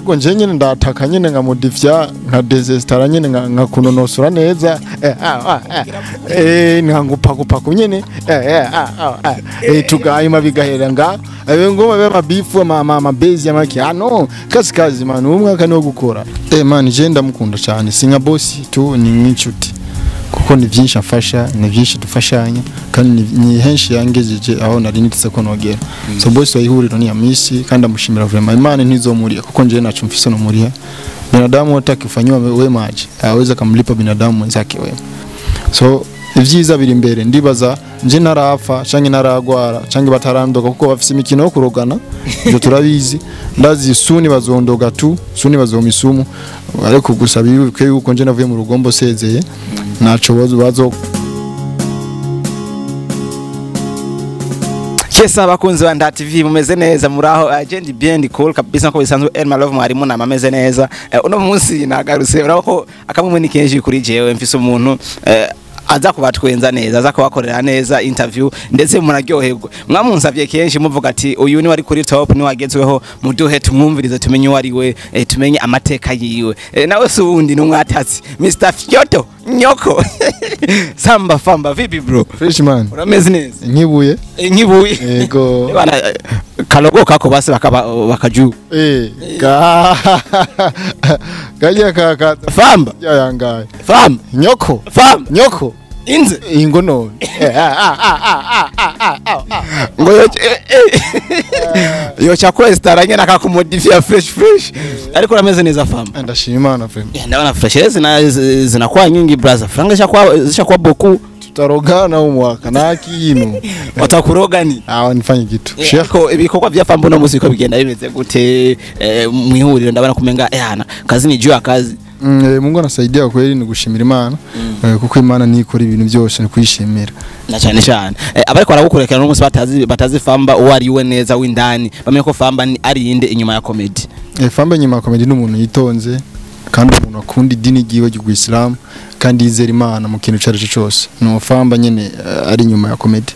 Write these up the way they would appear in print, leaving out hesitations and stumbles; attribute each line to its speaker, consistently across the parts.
Speaker 1: Ahubwo nje nyene ndataka nyene nka modifya nka desestara nyene nka kunonosora neza nkangupakupaku nyene tugayuma bigahera nga abe ngoma be mabifu ama base yamaki no kazi kazi man umwaka no gukora man je ndamukunda cyane sinka boss tu ni nk'inshuti kuko ni byinshi afasha ni byinshi dufashanya kandi ni henshi yangejeje aho nari nitse ko nogera. So boss wayihuriro ni Amisi kandi amushimira vraiment Imana ntizomuriya kuko nje nacu mfise no muriya. Binadamu atakifanywa wema aje aweza kamlipa binadamu mwenzake wema. So ivyiza biri imbere ndibaza nje narapfa canke naragwara canke batarandoga kuko bafise imikino yo kurogana ibyo turabizi ndazi suni bazondoga tu suni bazomisumu ariko gusa bibuke yuko nje navuye mu rugombo sezeye naco bazo.
Speaker 2: Chesa abakunzi ba Nda TV mumeze neza muraho agent bien cool kabisa ko bisanzwe Elma Love mwarimu na mameze neza. Uno munsi nagarutse urabako akamwe ni kenshi kuri jewe mfise umuntu aza kubatwenza neza aza kubakorera neza interview ndetse muraryoherwa. Mwamunsavye kenshi muvuga ati uyu ni wari kuri top ni wagezweho muduhe tumwumvirize tumenye uwo ari we tumenye amateka yiwe. Nawe si uwundi ni umwatatsi Mr Fyoto Nyoko. Samba famba vipi bro?
Speaker 1: Fresh man.
Speaker 2: Urameze neza?
Speaker 1: Nkibuye.
Speaker 2: Nkibuye.
Speaker 1: Yego.
Speaker 2: Bana kalogo kako basi bakaju.
Speaker 1: Ga. Gaje ka
Speaker 2: famba.
Speaker 1: Yangaye.
Speaker 2: Famba.
Speaker 1: Nyoko.
Speaker 2: Famba.
Speaker 1: Nyoko.
Speaker 2: Inze
Speaker 1: ingo none.
Speaker 2: Ngo yo chakula staranye nakakumodifia fresh fresh. Ariko urameze neza famba.
Speaker 1: Ndashima Imana friend.
Speaker 2: Ndabona fresh zinakuwa nyingi brother. Franga zishakuwa boku.
Speaker 1: Tutarogana umwaka na kintu.
Speaker 2: Watakuroga ni?
Speaker 1: Nifanye kitu.
Speaker 2: Sheko ibikorwa vya famba no musiko bigenda bimeze gute mwihuriro ndabona kumenga yana kazi ni juu ya kazi.
Speaker 1: Mungu anasaidia kweli ni gushimira Imana kuko Imana ni ikora ibintu byose ni kuyishimira.
Speaker 2: Na cyane cyane abariko baragukurekera no munsi batazi famba uwo ari we neza w'indani bamenye ko famba ni ari inde inyuma ya comedy.
Speaker 1: Famba inyuma ya comedy ni umuntu yitonze kandi umuntu akunda idini giwe ry'Ubuislamu kandi yizera Imana mu kintu cari cyose. No famba nyene ari inyuma ya comedy.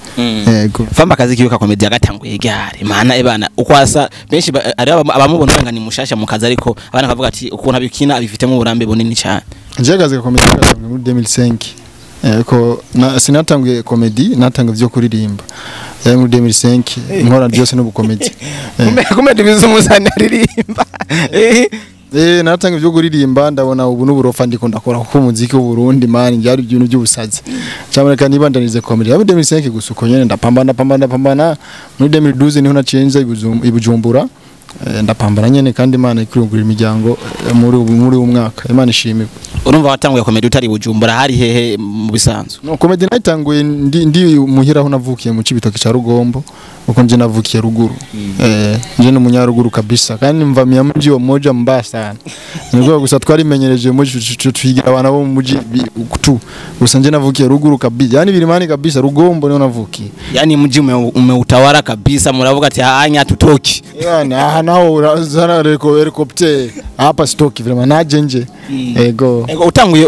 Speaker 1: Yego.
Speaker 2: Famba kazi kiwe ka comedy yagatanguye gare. Imana ebana uko asa benshi ari abamubona nga ni mushasha mu kazi ariko abana kavuga ati ukuntu abikina abifitemo uburambe bunini cyane.
Speaker 1: Nje kazi ka comedy katanguye muri 2005. Yego sinatanguye comedy natanguye byo kuririmba. Yari muri 2005 nkora byose no bukomedi.
Speaker 2: Comedy bizumuzana ririmba.
Speaker 1: Natanga ibyo kuririmba ndabona ubu n'uburofa ndiko ndakora kuko umuziki w'u Burundi man byari ibintu by'ubusazi. Cyamureka nibandanize comedy. Yabe 2005 gusuko nyene ndapambana pambana pambana muri 2012 niho nacenze ibujumbura ndapambana nyene kandi Imana ikurungurira imiryango muri uyu mwaka. Imana ishimwe.
Speaker 2: Urumva watanguye comedy utari Bujumbura hari hehe mu bisanzwe?
Speaker 1: No comedy natanguye ndi muhira aho navukiye mu Cibitoke ca Rugombo uko nje navukiye ruguru. Nje ni umunyaruguru kabisa kandi mvamia mji wa moja mbaya sana. Nikuwa gusa twarimenyereje muji twigira abana bo mu muji tu. Gusa nje navukiye ruguru kabisa. Yani birimani kabisa Rugombo niho navukiye.
Speaker 2: Yani mji umeutawala kabisa muravuga ati hanya tutoki.
Speaker 1: Yani aha naho urazana helicopter hapa stoki vraiment naje nje. Ego.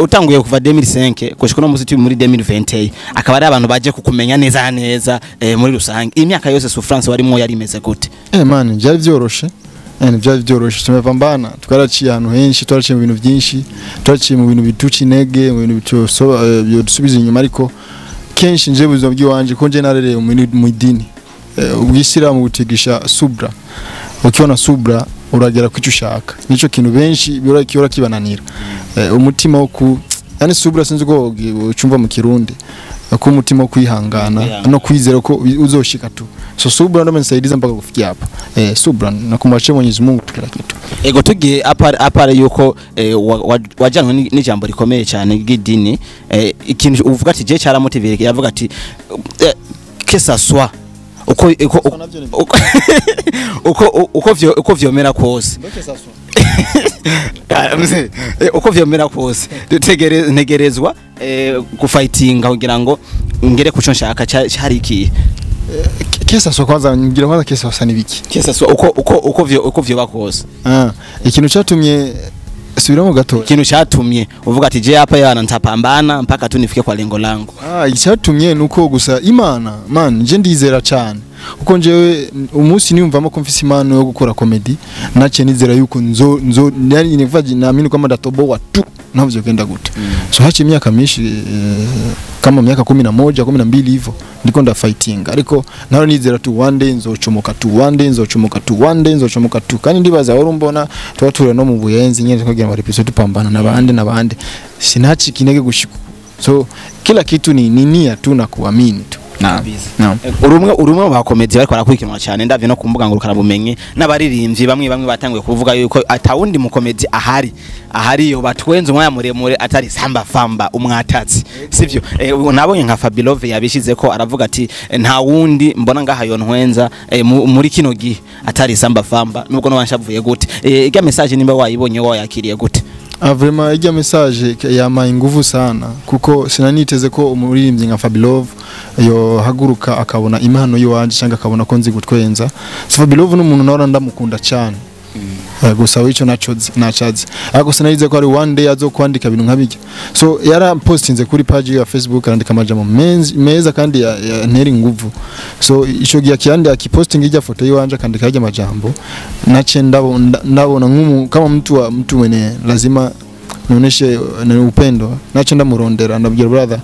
Speaker 2: Utanguye kuva 2005 gushika no musi muri 2020 akaba ari abantu baje kukumenya neza neza muri rusange imyaka yose souffrance warimo yari imeze gute?
Speaker 1: Man byari byoroshe. Byari byoroshe tumepambana twaraciye ahantu henshi twaraciye mu bintu byinshi twaraciye mu bintu bituci intege mu bintu bitusubiza inyuma ariko kenshi nje buzima bw'iwanje ko nje narereye mu idini ubwisiramu butigisha subra. Ukiona subra uragera kucyo ushaka nico kintu benshi byo kibananira umutima wo ku yani subra sinzi ko ucumva mu Kirundi ko umutima wo kwihangana no kwizera ko uzoshika tu. So subra ndo mensaidiza mpaka kufikia hapa. Subra na kumwachia Mwenyezi Mungu kila kitu.
Speaker 2: Ego tugiye apare yuko wajanwe n'ijambo rikomeye cyane ry'idini ikintu uvuga ati je cyaramotiveye yavuga ati que ça soit uko vyomera kose uko vyomera kose ntegerezwa gufightinga kugira ngo ngere kuco nshaka cyari iki
Speaker 1: kesa so kwanza ngira kwanza kesa so nibiki
Speaker 2: kesa so uko vyoba kose
Speaker 1: ikintu cyatumye Subiramo gato.
Speaker 2: Ikintu cyatumye uvuga ati je hapa yana ntapambana mpaka tu nifike kwa lengo langu.
Speaker 1: Icyatumye nuko gusa Imana man je ndizera cyane kuko njewe umunsi niyumvamo ko mfise impano yo gukora comedy nace nizera yuko nzo yani nivaji naamini kwamba ndatoboa tu navyo kenda gute. So hachi imyaka myinshi kama miaka 11 12 hivyo ndiko nda fighting ariko naho nizera tu one day nzocomoka tu one day nzocomoka tu one day nzocomoka tu kandi ndibaza wari umbona twatura no mu buyenzi nyene kugira ngo episode tupambana nabande nabande sinachika intege gushika. So kila kitu ni nia tu na kuamini tu. Naam.
Speaker 2: Urumwe ba comedy bariko barakurikiranwa cyane ndavye no kumbuga ngo rukarabumenye n'abaririmbyi bamwe bamwe batanguye kuvuga yuko atawundi mu comedy ahari yo batwenze umwanya muremure atari Samba Famba umwatatsi sivyo. Nabonye nka Fabilove yabishize ko aravuga ati nta wundi mbona ngaha yo ntwenza muri kino gihe atari Samba Famba nubwo no wanshavuye gute. Irya message nimba wayibonye wayakiriye gute?
Speaker 1: Vraiment irya message yamaye inguvu sana kuko sinaniteze ko umuririmbyi nka Fabilove yo haguruka akabona impano yiwanje cyangwa akabona ko nzi gutwenza. So Fabilove n'umuntu nahora ndamukunda cyane. Gusa wico nacaze ariko sinarize ko ari one day azokwandika ibintu nkabijya. So yarapostinze kuri page ya Facebook arandika amajambo meza kandi yantera inguvu. So ico gihe akiyandi akiposting ijya foto yiwanje akandika ajya amajambo nace ndabona nk'umu kama mtu mwenye lazima nioneshe upendo nace ndamurondera ndabwira brother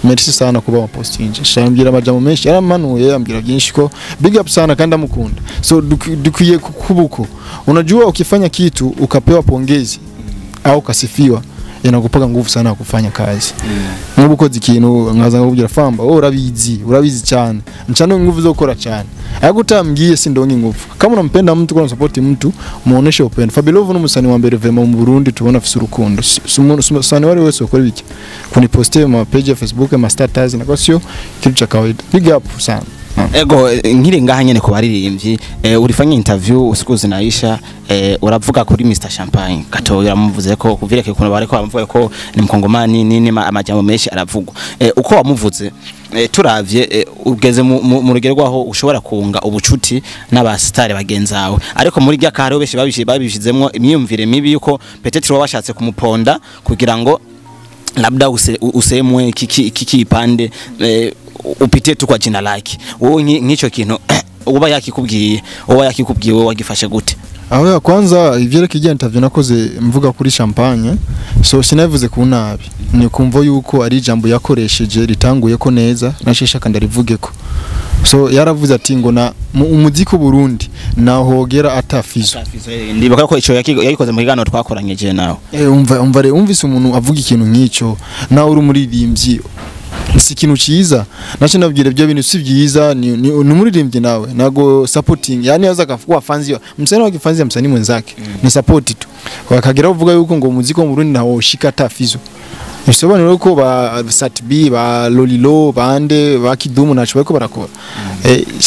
Speaker 1: merci sana kuba wapostinje shambira amajambo menshi yaramanuye yambira byinshi ko big up sana kandi amukunda. So dukwiye kubuko unajua ukifanya kitu ukapewa pongezi au ukasifiwa inakupaga nguvu sana kufanya kazi. Nk'ubu ukoze ikintu nkaza ngakubwira Famba oh urabizi cyane ncano nguvu zo gukora cyane ariko utambwiye sindonke nguvu. Kama unampenda mtu kwa support mtu muoneshe upendo. Fabilove n'umusani wa mbere vraiment mu Burundi tubona afise urukundo. Umusani wari wese ukora ibiki kuniposte mu page ya Facebook ma status na kwa sio kitu cha kawaida. Big up sana.
Speaker 2: Ego nkiri ngaha nyene ku baririmbyi urifanya interview usiku zinaisha uravuga kuri Mr Champagne gatoya uramuvuze ko kuvireke kuno bariko bamuvuga ko ni mkongomani nini amajambo menshi aravugwa uko wamuvuze turavye ugeze mu rugero rwaho ushobora kunga ubucuti n'abastare bagenzawe ariko muri rya kare benshi babishizemwo imyumvire mibi yuko peut-être wabashatse kumuponda kugira ngo labda usemwe kiki ipande upitie tu kwa jina lake. Wewe nk'ico kintu uba yakikubwiye wewe wagifashe gute?
Speaker 1: Aho ya kwanza ivyereke igihe interview nakoze mvuga kuri Champagne so sinavuze ku nabi ni kumvo yuko ari jambo yakoresheje ritanguye ko neza nashesha kandi arivuge ko. So yaravuze ati ngo na umuziki Burundi nahogera atafizo.
Speaker 2: Ndibuka ko ico yagikoze mu kiganiro twakoranye je nawe.
Speaker 1: Umva umvise umuntu avuga ikintu nk'ico nawe uri umuririmbyi si ikintu cyiza nace nabwira ibyo bintu si byiza ni umuririmbyi nawe nago supporting yani yaza akafuwa fans msanii wa kifanzi msanii mwenzake ni support tu wakagira uvuga yuko ngo umuziki wo mu Burundi nawo shika tafizo bisobanura ko ba Sat-B ba Lolilo bande ba Kidumu nacho bariko barakora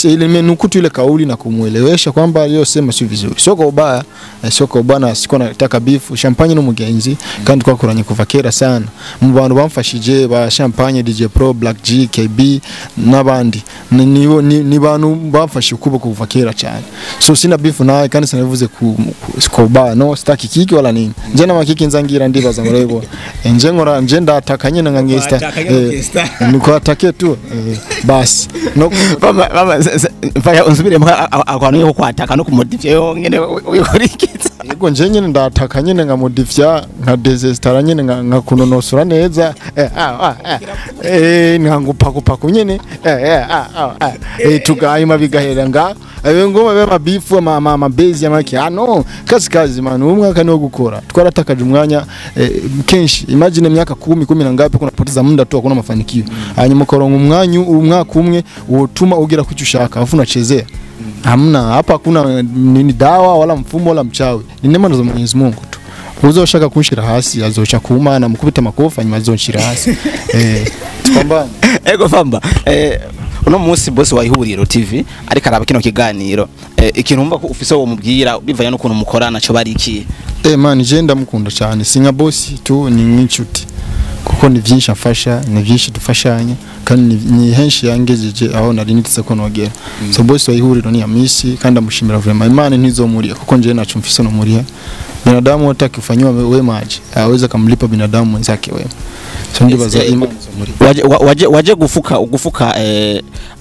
Speaker 1: ile nukutu ile kauli na kumuelewesha kwamba aliyosema si vizuri sio kwa ubaya sio kwa ubana siko nataka beef Champagne n'umugenzi kandi twakoranye kuva kera sana mu bantu bamfashije ba Champagne DJ Pro Black G KB n'abandi ni bantu bamfashije ukuboko kuva kera cyane so sina beef naye kandi sinavuze ku ubaya no sitaki kiki wala nini nje na makiki nzangira ndibaza murabibona nje nkora nje ndataka nyene nka ngesta niko atake tu basi no
Speaker 2: baba mfaya unsubire akantu yo kwataka no kumodifya yo ngene uyikurikitsa
Speaker 1: yego nje nyene ndataka nyene nka modifya nka desestara nyene nka kunonosora neza nka ngupakupaku nyene tugayima bigahera nga ngoma be mabifu ama base ya maki no kazi man umwaka niwo gukora twaratakaje umwanya kenshi imagine imyaka 10 10 na ngapi kunapoteza muda tu hakuna mafanikio hanyuma ukaronka umwanya umwaka umwe wotuma ugira kucyo ushaka afu unachezea hamna hapa hakuna nini dawa wala mfumo wala mchawi ni neema za Mwenyezi Mungu tu uzoshaka kunshira hasi azocha kuma na mukubita makofa nyuma azonshira hasi tupambane
Speaker 2: ego famba uno munsi boss wa Ihuriro TV ariko araba kino kiganiro ikintu umva ko ufise wo mubwira bivanye n'ukuntu mukorana cyo bari iki
Speaker 1: man je ndamukunda cyane sinka boss tu ni nk'inshuti kuko ni byinshi afasha ni byinshi dufashanya kandi ni henshi yangejeje aho nari nitse ko nogera so boss wa Ihuriro ni Amisi kandi amushimira vraiment Imana ntizomuriya kuko nje nacu mfise no muriya Binadamu hata akifanyiwa wema aje aweza kumlipa binadamu mwenzake wema. So ndibaza Imana
Speaker 2: muri waje gufuka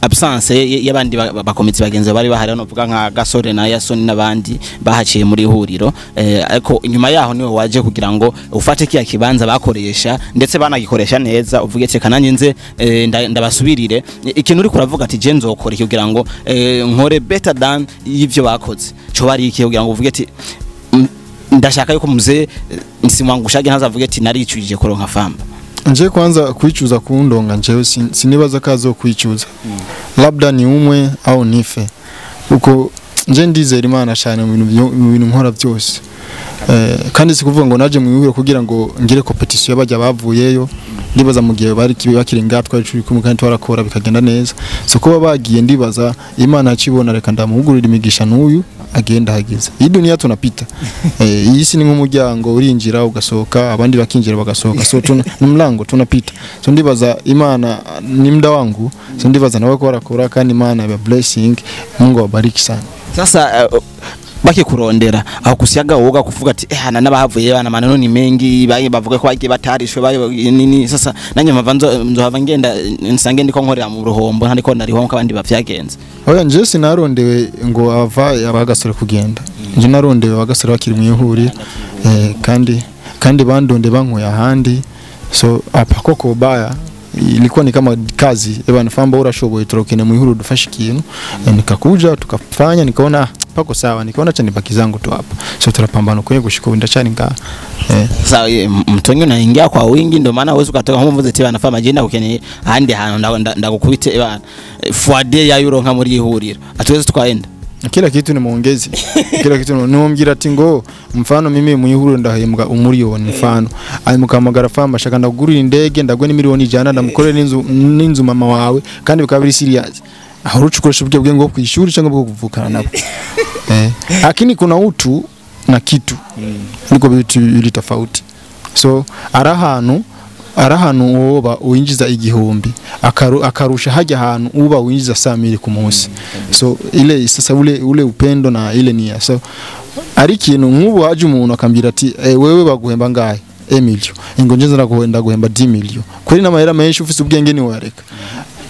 Speaker 2: absence y'abandi bakomiti bagenzi bari bahari no vuga nka Gasore na Yasoni nabandi bahaciye muri huriro, ariko inyuma yaho niwe waje kugira ngo ufate kiya kibanza bakoresha ndetse banagikoresha neza, uvuge ati kananye nze ndabasubirire ikintu uri kuravuga ati je nzokora iki kugira ngo nkore better than y'ivyo bakoze, cyo bari iki kugira ngo uvuge ati ndashaka yuko mzee nsimwangushage ntazavuge ati naricujije koronka Famba.
Speaker 1: Nje kwanza kwicuza kundonga njewe sinibaza kazo kwicuza. Labda ni umwe au nife. Uko nje ndizera Imana cyane mu bintu nkora byose. Kandi sikuvuga ngo naje mu ihuriro kugira ngo ngire competition y'abajya bavuyeyo, ndibaza mu gihe bari bakiri ngatwa turi kumwe kandi twarakora bikagenda neza. So kuba bagiye ndibaza Imana akibona reka ndamuhugurira imigisha n'uyu agenda hageze. Iyi dunia tunapita. Iyi si ni nk'umuryango urinjira ugasohoka abandi bakinjira bagasohoka. So ni mlango tunapita. So ndibaza Imana ni mda wangu. So ndibaza nawe ko barakora kandi Imana ya blessing, Mungu awabariki sana.
Speaker 2: Sasa baki kurondera aho kusiaga woga kuvuga ati hana nabahavuye bana maneno ni mengi baye bavuga ko bagiye batarishwe baye nini. Sasa nanye mava nzohava ngenda nsange ndiko nkorera mu ruhombo ntandiko ndariho nko abandi bavyagenze.
Speaker 1: Oya nje sinarondewe ngo ava abagasore kugenda. Nje narondewe abagasore bakiri mu ihuri, kandi bandonde bankuye ahandi. So apa koko baya ilikuwa ni kama kazi ebana Famba urashoboye turokene mu ihuru dufashe ikintu, nikakuja tukafanya nikaona pako sawa, nikaona cha nibaki zangu tu hapa. So tunapambana kwenye gushika ndachani nga
Speaker 2: sawa mtonyo naingia kwa wingi, ndo maana uwezo ukatoka nko mvuze tibana Famba jenda ukeneye ahandi hantu ndagukubite ebana fuade ya euro nka muri ihuriro atuweze tukaenda.
Speaker 1: Kila kitu ni muongezi. Kila kitu numbwira ati ngo mfano mimi mu ihuriro ndahembwa umuriyoni mfano ayimukamagara Famba shaka ndagurira indege ndagwe ni miliyoni 100 ndamukorera n'inzu mama wawe kandi bikaba biri serious. Aho urucukoresha ubwe bwe ngo kwishuri cyangwa bwo kuvukana nabo. Lakini kuna utu na kitu. Niko bitu biri tofauti. So arahanu uba uinjiza 1000 akarusha hajya hantu uba uinjiza 100 ku munsi. So ile sasa ule upendo na ile nia. So ari kintu nk'ubu haje umuntu akambira ati wewe baguhemba ngahe emilio ingo nje ndaguhenda guhemba 10 milio kuri namahera menshi ufise ubwenge ni wareka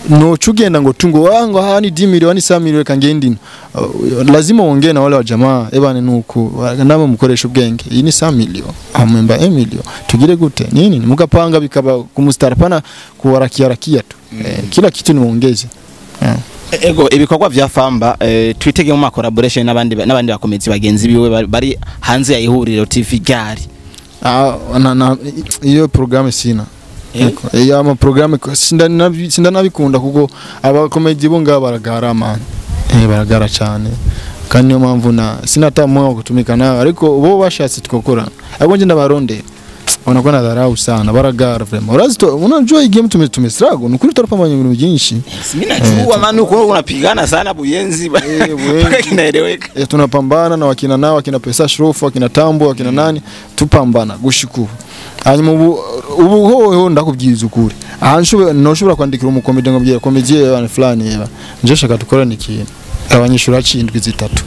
Speaker 1: no chugenda ngo tungo wangu hani 10 milioni 7 milioni kangendi lazima uongee na wale wa jamaa ebane nuko nabo mukoresha ubwenge iyi ni 7 milioni amwemba emilio tugire gute nini mugapanga bikaba kumustara pana kuwarakia tu. Kila kitu ni muongeze.
Speaker 2: Ego ibikorwa vya Famba twitege mu collaboration n'abandi bakomezi bagenzi biwe bari hanze ya ihuriro TV gari.
Speaker 1: Na iyo programme sina. Ya ama programme sindanabikunda kuko abakomedi bo ngaba baragara man. Baragara cyane. Kandi niyo mpamvu na sinatamwa gutumika nawe ariko bo bashatse twokora. Abo nje ndabaronde. Wanakuwa na dharau sana baragara vraiment. Urazi unajua hii game tumestruggle nukuri turapambana ibintu byinshi.
Speaker 2: Mimi najua maana uko unapigana sana Buyenzi. Mpaka kinaeleweka.
Speaker 1: Tunapambana na wakina nao wakina Pesa Shrofu wakina Tambo wakina nani tupambana gushiku. Hanyuma ubu ho ndakubwiza ukuri. Aha nshobora kwandikira umukomedi ngo bwiye komedi y'abantu fulani yeba. Nje shaka dukorana ikintu. Abanyeshuri acindwi zitatu.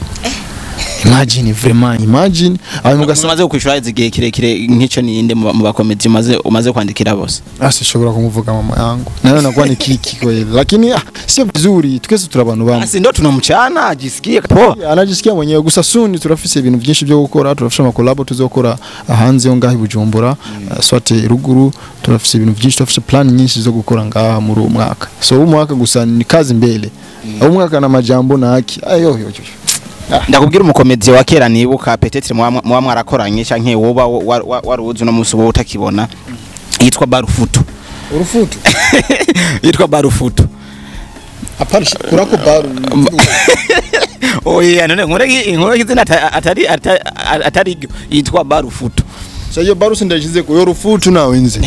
Speaker 1: Imagine vraiment imagine
Speaker 2: ayo mugasomaze kwishura igihe kirekire nkico ninde mu bakomedi umaze kwandikira bose.
Speaker 1: Sishobora kumuvuga mama yangu nayo nakuwa ni kiki kweli lakini sio vizuri twese turabantu bamwe.
Speaker 2: Asi ndo tunamchana ajisikie poa
Speaker 1: anajisikia mwenyewe gusa soon turafise ibintu byinshi byo gukora turafise ama collab tuzokora hanze yo ngahi Bujumbura swate ruguru turafise ibintu byinshi turafise plan nyinshi zo gukora ngaha muri uwo mwaka. So uwo mwaka gusa ni kazi mbele. Uwo mwaka na majambo na haki ayo yo.
Speaker 2: Ndakubwira umukomedi wa kera nibuka peut-être mwa mwarakoranye canke woba waruzi no musi wo utakibona yitwa Barufutu.
Speaker 1: Urufutu
Speaker 2: yitwa Barufutu
Speaker 1: apana kurako baru.
Speaker 2: Oya none nkore izina atari yitwa Barufutu.
Speaker 1: So iyo baru sindashize ko yo rufutu nawe nzi.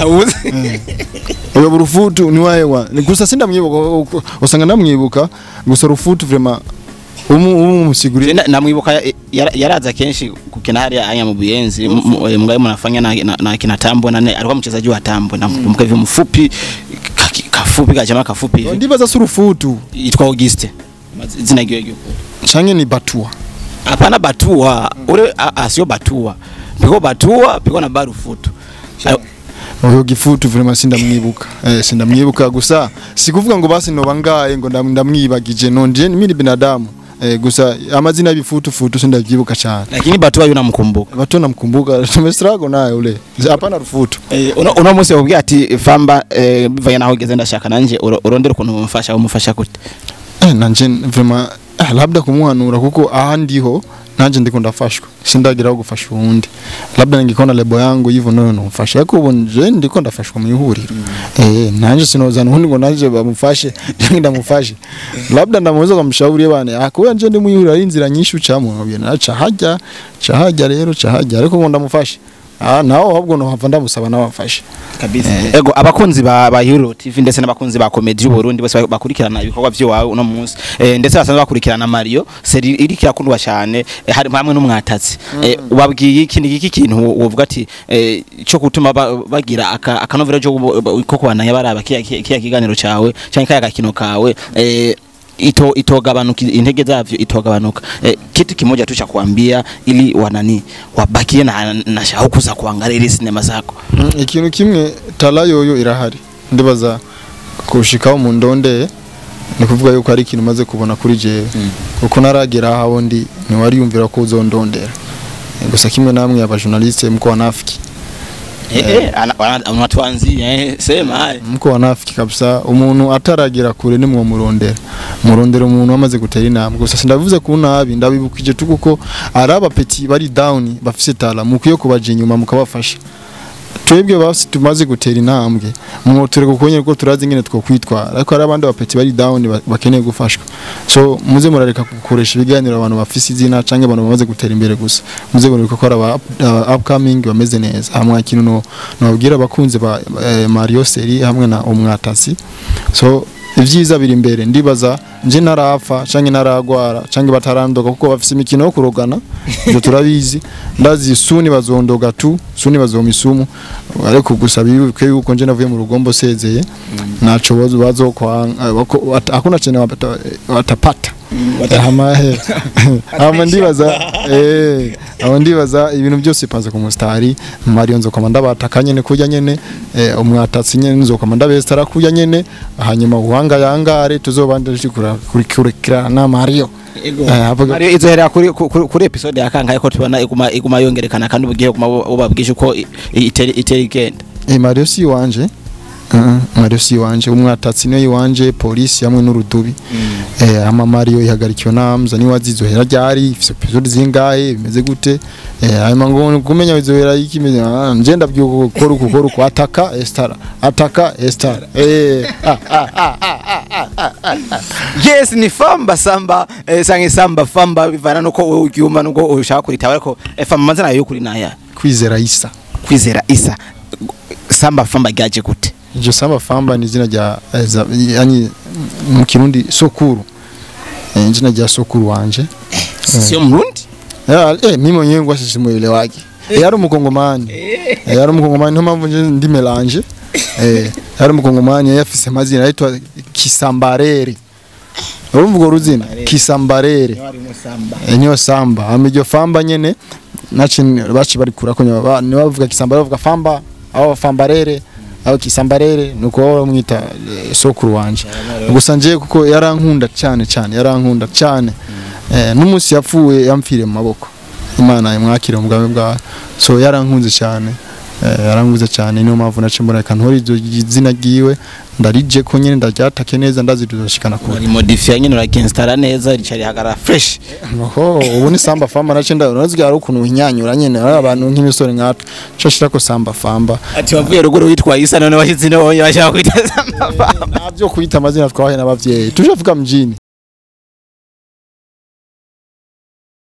Speaker 1: Oyo rufutu ni wayewa gusa sindamwibuka usanga ndamwibuka gusa rufutu vraiment umusiguri
Speaker 2: namwibuka yaraza kenshi kukina hari anya mu Buyenzi mgaye munafanya na kina Tambo na alikuwa mchezaji wa Tambo namkumbuka hivi mfupi kafupi kajama kafupi hivi.
Speaker 1: Ndibaza surufutu
Speaker 2: yitwa Auguste izina giyo
Speaker 1: canke ni Batua.
Speaker 2: Hapana Batua ure asio Batua Piko Batua, piko na Barufutu.
Speaker 1: Uyo Gifutu vraiment sindamwibuka. Sindamwibuka gusa sikuvuga ngo basi noba ngaye ngo ndamwibagije, no nje mimi ni binadamu. Gusa amazina y'ibifutu futu sindavyibuka cyane.
Speaker 2: Lakini Batua yunamkumbuka.
Speaker 1: Batua namkumbuka, tumestrago naye ule. Hapana Rufutu.
Speaker 2: Uno munsi yakubwiye ati Famba, bivanye naho ugeze ndashaka nanje urondera ukuntu umufasha gute?
Speaker 1: Nanje vraiment labda kumuhanura kuko ahandiho nanje ndiko ndafashwa, sindagira aho gufasha uwundi, labda ningikona lebo yangu hivyo nayo nomfasha, ariko ubu nje ndiko ndafashwa mu ihuriro. Nanje sinozana undi ngo nanje bamufashe nje ndamufashe, labda ndamuweza kumshauri bana akuya nje ndi mu ihuriro ari inzira nyinshi ucamo nkabye aca hajya ca hajya rero ca hajya, ariko ngo ndamufashe naho ahubwo no hava ndamusaba nawe amfashe
Speaker 2: kabisa. Ego abakunzi ba Hero TV ndetse n'abakunzi ba Comedy y'u Burundi bose bakurikirana ibikorwa by'iwawe uno munsi, ndetse basanzwe bakurikirana Mario seri iri kirakundwa cyane, hari hamwe n'umwatatsi. Ubabwiye iki ni iki kintu wovuga ati cyo gutuma bagira akanovera cyo ko kubandanya baraba kiya kiganiro cawe cyangwa kaya gakino kawe, itogabanuka intege zavyo itogabanuka. Kitu kimoja tu cha kuambia ili wanani wabakie na shauku za kuangalia ile sinema zako.
Speaker 1: Ikintu kimwe tala yoyo irahari ndibaza kushikaho mu ndonde ni kuvuga yuko ari ikintu maze kubona kuri jewe, kuko naragera aho ndi ntiwari yumvira ko uzondondera. Gusa kimwe namwe aba journaliste mko wanafiki.
Speaker 2: Anatuanzia sema
Speaker 1: mko wanafiki kabisa, umuntu ataragira kure nimwo murondera murondera umuntu amaze gutera intambwe. Gusa sindavuze ku nabi, ndabibukije tu kuko araba petit bari down bafise tala mukwiye kubaje inyuma mukabafasha. Twebwe bafise tumaze gutera intambwe mwotureka kuko ko turazi ngene twokwitwara, ariko ari abandi bapeti bari down bakeneye gufashwa. So muze murareka gukoresha ibiganiro abantu bafise izina canke abantu bamaze gutera imbere gusa, muze murareka ko aba upcoming bameze neza. Hamwe kintu no nabwira abakunzi ba Mario Seri hamwe na Umwatasi, so ivyiza biri imbere. Ndibaza nje narapfa canke naragwara canke batarandoga kuko bafise imikino yo kurogana, ibyo turabizi, ndazi suni bazondoga tu suni bazomisumu, ariko gusa bibuke yuko nje navuye mu rugombo sezeye naco bazo hakuna chene watapata. Hama ndibaza ndibaza ibintu byose paza ku mustari Mario nzokoma ndabataka nyene kurya nyene, umwatatsi nyene nzokoma ndabestara kurya nyene, hanyuma uhanga yangare tuzobanda kurikira na Mario.
Speaker 2: Mario izohera kuri episode ya kangahe ko tubona iguma yongerekana kandi ubugiye kuma ubabwisha uko iteri igenda?
Speaker 1: Mario si wanje. Mario si wanje, umwatatsi niyo wanje, polisi hamwe n'urudubi. Ama Mario ihagarikiwe na Hamza ni wazizohera ryari, ifise episode zingahe, bimeze gute? Hanyuma ngo kumenya izohera iki imeze, nje ndabyuko gukora uko ataka estara ataka estara.
Speaker 2: Yes, ni Famba Samba, sange Samba Famba bivana nuko wewe ugyuma nuko ushaka kuritaba, ariko Famba manzana yo kuri naya
Speaker 1: Kwizera Isa.
Speaker 2: Kwizera Isa. Samba Famba gaje gute?
Speaker 1: Iryo Samba Famba ni izina rya yani mu Kirundi sokuru. Izina rya sokuru wanje.
Speaker 2: Sio Mrundi?
Speaker 1: Mimi mwenyewe ngwa simuelewaki. Yari umukongomani. Yari umukongomani niyo mpamvu nje ndi melange. Yari umukongomani yafise amazina yitwa Kisambarere. Urumva urwo ruzina Kisambarere. Niyo Samba. Amiryo Famba nyene naci baci bari kurako ni bavuga Kisambare bavuga Famba aho Fambarere aho Kisambarere nuko bamwita sokuru wanje. Gusa nje kuko yarankunda cyane cyane yarankunda cyane. N'umunsi yapfuye yamfire mu maboko. Imana imwakire mu bwami bwawe. So yarankunze cyane. Yaranguze cyane niyo mpamvu nace mbona kantori iryo izina ryiwe ndarije ko nyene ndaryatake neza ndazidushikana kure.
Speaker 2: Uri modify nyene urakinstara neza ricari hagara fresh.
Speaker 1: Oho ubu ni Samba Famba nace ndarazigara ukuntu hinyanyura nyene abantu nk'imisore nkatwe nshashira ko Samba Famba.
Speaker 2: Ati wavuye ruguru witwa Isa none washize no bashaka kwita Samba Famba.
Speaker 1: Navyo kwita amazina twahaye n'abavyeyi. Tujavuga mjini.